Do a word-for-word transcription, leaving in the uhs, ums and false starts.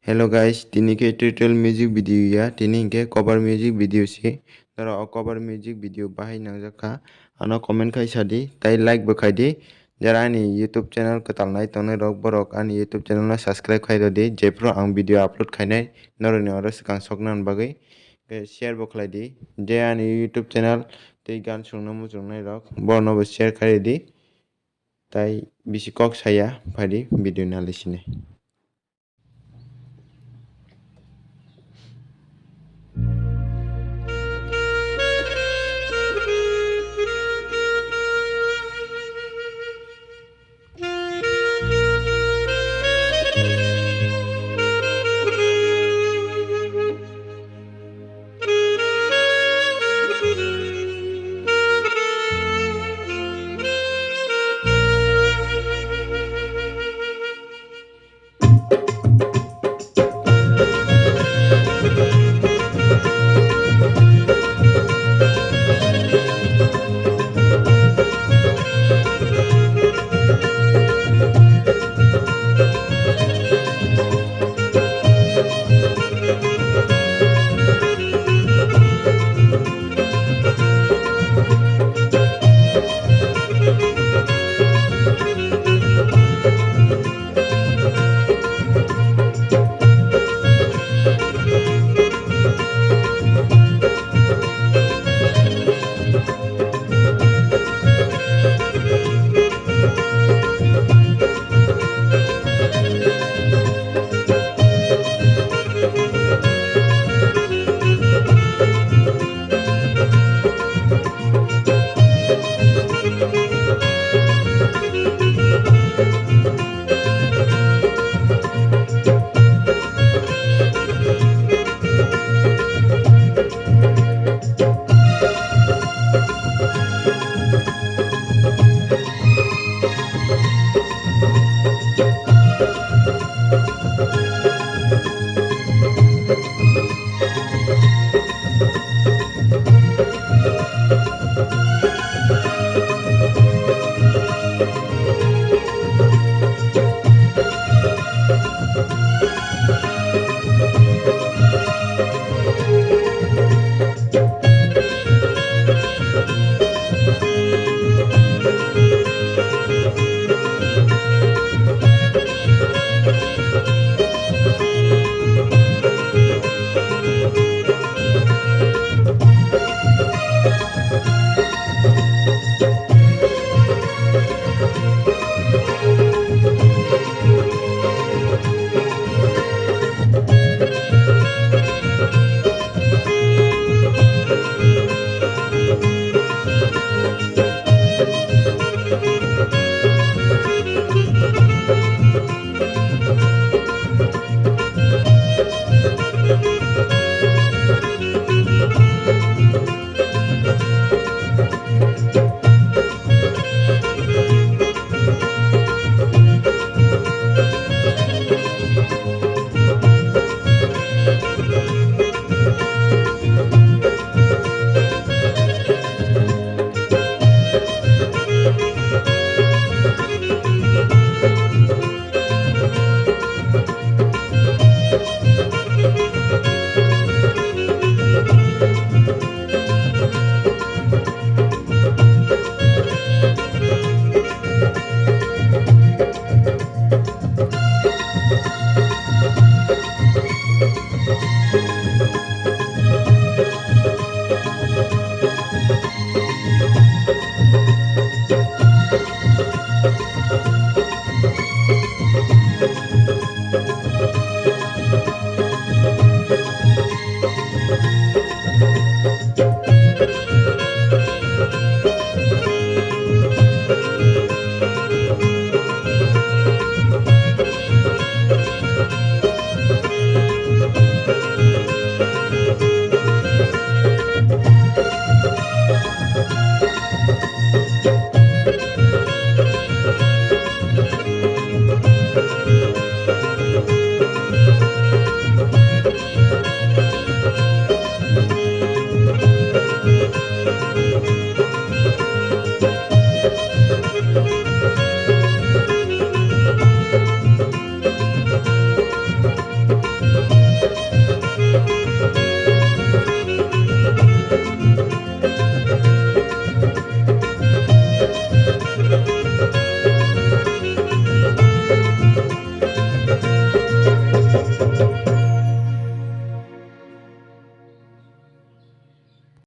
Hello guys, tini khe tutorial music video ya, tini hinkhe cover music video se. Norok o cover music video bahai nangjak kha, ano comment khai sadi, tai like bo khaidi. Jara ani YouTube channel kwtal nai tongnai rok, borok ani YouTube channel no subscribe khai rwdi, jephru ang video upload khainai norokni oro swkang sokna bagwi. Khe share bo khlai di, je ani YouTube channel tei gan songno muchungnai rok, borokno bo share khai di. Tai bisi kok saya, phai di video nalai sini.